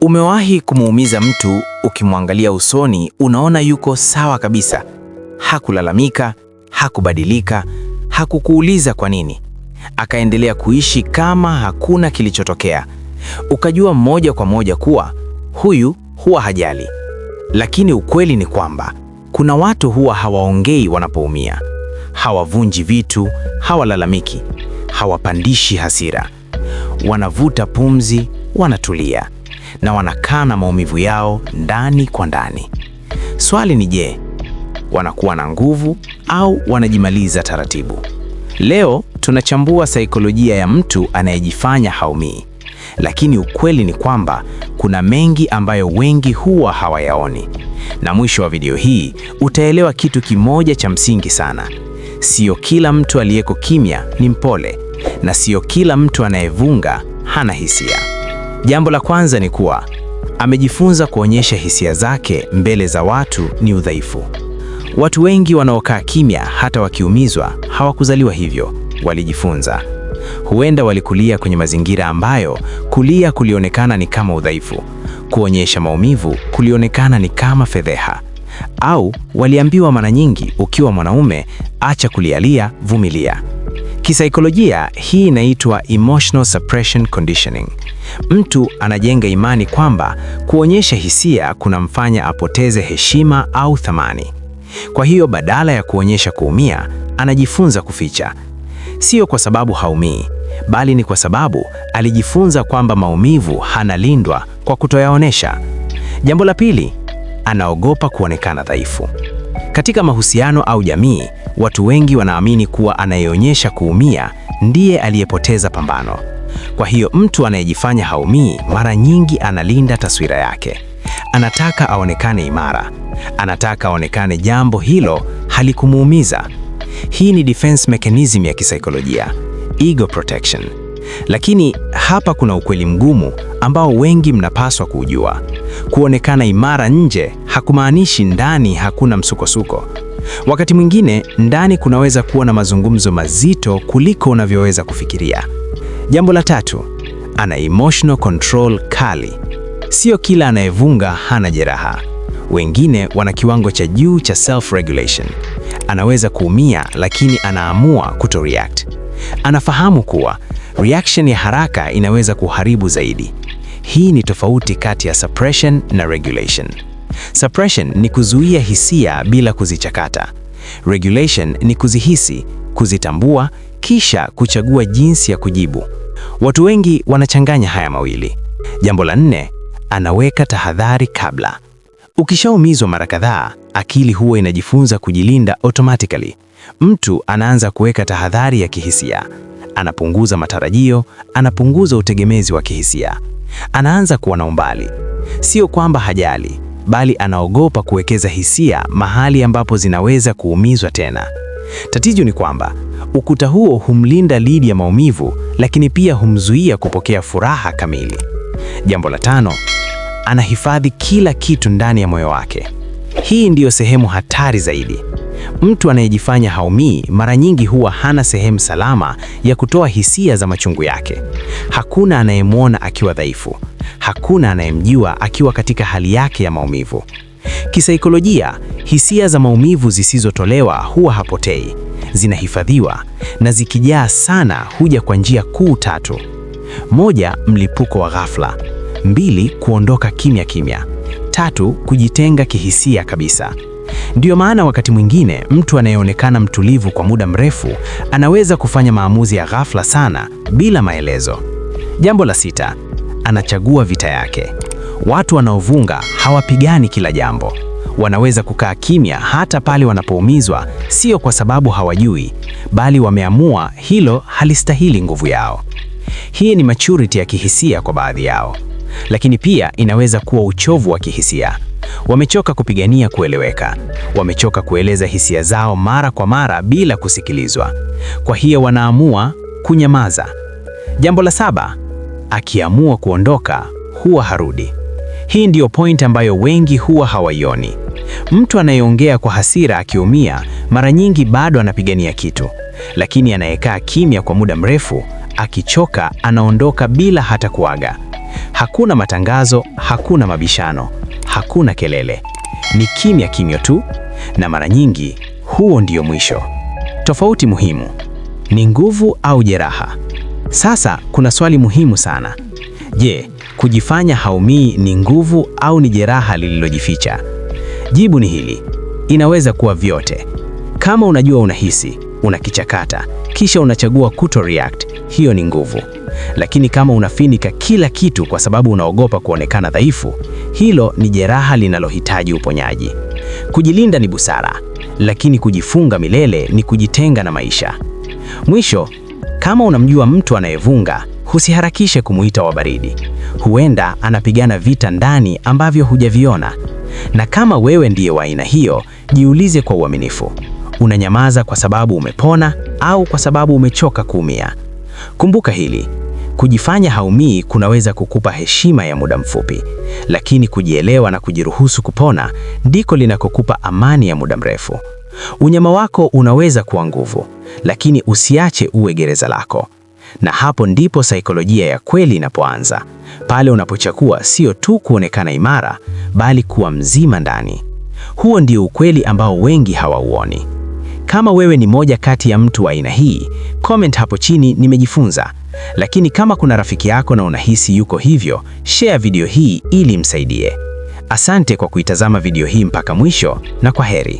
Umewahi kumuumiza mtu, ukimwangalia usoni unaona yuko sawa kabisa. Hakulalamika, hakubadilika, hakukuuliza kwa nini. Akaendelea kuishi kama hakuna kilichotokea. Ukajua moja kwa moja kuwa huyu huwa hajali. Lakini ukweli ni kwamba kuna watu huwa hawaongei wanapoumia. Hawavunji vitu, hawalalamiki, hawapandishi hasira. Wanavuta pumzi, wanatulia na wanakaa na maumivu yao ndani kwa ndani. Swali ni je, wanakuwa na nguvu au wanajimaliza taratibu? Leo tunachambua saikolojia ya mtu anayejifanya haumii, lakini ukweli ni kwamba kuna mengi ambayo wengi huwa hawayaoni. Na mwisho wa video hii utaelewa kitu kimoja cha msingi sana: sio kila mtu aliyeko kimya ni mpole, na sio kila mtu anayevunga hana hisia. Jambo la kwanza ni kuwa amejifunza kuonyesha hisia zake mbele za watu ni udhaifu. Watu wengi wanaokaa kimya hata wakiumizwa hawakuzaliwa hivyo, walijifunza. Huenda walikulia kwenye mazingira ambayo kulia kulionekana ni kama udhaifu, kuonyesha maumivu kulionekana ni kama fedheha, au waliambiwa mara nyingi, ukiwa mwanaume acha kulialia, vumilia. Kisaikolojia hii inaitwa emotional suppression conditioning. Mtu anajenga imani kwamba kuonyesha hisia kunamfanya apoteze heshima au thamani. Kwa hiyo badala ya kuonyesha kuumia, anajifunza kuficha. Sio kwa sababu haumii, bali ni kwa sababu alijifunza kwamba maumivu hanalindwa kwa kutoyaonesha. Jambo la pili, anaogopa kuonekana dhaifu. Katika mahusiano au jamii, watu wengi wanaamini kuwa anayeonyesha kuumia ndiye aliyepoteza pambano. Kwa hiyo mtu anayejifanya haumii mara nyingi analinda taswira yake. Anataka aonekane imara, anataka aonekane jambo hilo halikumuumiza. Hii ni defense mechanism ya kisaikolojia, ego protection. Lakini hapa kuna ukweli mgumu ambao wengi mnapaswa kuujua. Kuonekana imara nje hakumaanishi ndani hakuna msukosuko. Wakati mwingine ndani kunaweza kuwa na mazungumzo mazito kuliko unavyoweza kufikiria. Jambo la tatu, ana emotional control kali. Sio kila anayevunga hana jeraha. Wengine wana kiwango cha juu cha self regulation. Anaweza kuumia lakini anaamua kuto react. Anafahamu kuwa reaction ya haraka inaweza kuharibu zaidi. Hii ni tofauti kati ya suppression na regulation. Suppression ni kuzuia hisia bila kuzichakata. Regulation ni kuzihisi, kuzitambua, kisha kuchagua jinsi ya kujibu. Watu wengi wanachanganya haya mawili. Jambo la nne, anaweka tahadhari kabla. Ukishaumizwa mara kadhaa, akili huwa inajifunza kujilinda automatically. Mtu anaanza kuweka tahadhari ya kihisia. Anapunguza matarajio, anapunguza utegemezi wa kihisia. Anaanza kuwa na umbali. Sio kwamba hajali, bali anaogopa kuwekeza hisia mahali ambapo zinaweza kuumizwa tena. Tatizo ni kwamba ukuta huo humlinda dhidi ya maumivu, lakini pia humzuia kupokea furaha kamili. Jambo la tano, anahifadhi kila kitu ndani ya moyo wake. Hii ndiyo sehemu hatari zaidi. Mtu anayejifanya haumii mara nyingi huwa hana sehemu salama ya kutoa hisia za machungu yake. Hakuna anayemwona akiwa dhaifu. Hakuna anayemjua akiwa katika hali yake ya maumivu. Kisaikolojia, hisia za maumivu zisizotolewa huwa hapotei, zinahifadhiwa na zikijaa sana huja kwa njia kuu tatu. Moja, mlipuko wa ghafla. Mbili, kuondoka kimya kimya. Tatu, kujitenga kihisia kabisa. Ndiyo maana wakati mwingine mtu anayeonekana mtulivu kwa muda mrefu anaweza kufanya maamuzi ya ghafla sana bila maelezo. Jambo la sita, anachagua vita yake. Watu wanaovunga hawapigani kila jambo. Wanaweza kukaa kimya hata pale wanapoumizwa, sio kwa sababu hawajui, bali wameamua hilo halistahili nguvu yao. Hii ni maturity ya kihisia kwa baadhi yao, lakini pia inaweza kuwa uchovu wa kihisia. Wamechoka kupigania kueleweka, wamechoka kueleza hisia zao mara kwa mara bila kusikilizwa. Kwa hiyo wanaamua kunyamaza. Jambo la saba, akiamua kuondoka huwa harudi. Hii ndiyo point ambayo wengi huwa hawaioni. Mtu anayeongea kwa hasira akiumia, mara nyingi bado anapigania kitu, lakini anayekaa kimya kwa muda mrefu, akichoka, anaondoka bila hata kuaga. Hakuna matangazo, hakuna mabishano, hakuna kelele. Ni kimya kimya tu, na mara nyingi huo ndio mwisho. Tofauti muhimu ni nguvu au jeraha. Sasa kuna swali muhimu sana. Je, kujifanya haumii ni nguvu au ni jeraha lililojificha? Jibu ni hili: inaweza kuwa vyote. Kama unajua unahisi, unakichakata, kisha unachagua kuto react, hiyo ni nguvu. Lakini kama unafinika kila kitu kwa sababu unaogopa kuonekana dhaifu, hilo ni jeraha linalohitaji uponyaji. Kujilinda ni busara, lakini kujifunga milele ni kujitenga na maisha. Mwisho, kama unamjua mtu anayevunga, usiharakishe kumuita wa baridi. Huenda anapigana vita ndani ambavyo hujaviona. Na kama wewe ndiye wa aina hiyo, jiulize kwa uaminifu. Unanyamaza kwa sababu umepona au kwa sababu umechoka kuumia? Kumbuka hili, kujifanya haumii kunaweza kukupa heshima ya muda mfupi, lakini kujielewa na kujiruhusu kupona ndiko linakokupa amani ya muda mrefu. Unyama wako unaweza kuwa nguvu, lakini usiache uwe gereza lako. Na hapo ndipo saikolojia ya kweli inapoanza, pale unapochagua sio tu kuonekana imara, bali kuwa mzima ndani. Huo ndio ukweli ambao wengi hawauoni. Kama wewe ni moja kati ya mtu wa aina hii, comment hapo chini nimejifunza. Lakini kama kuna rafiki yako na unahisi yuko hivyo, share video hii ili msaidie. Asante kwa kuitazama video hii mpaka mwisho na kwa heri.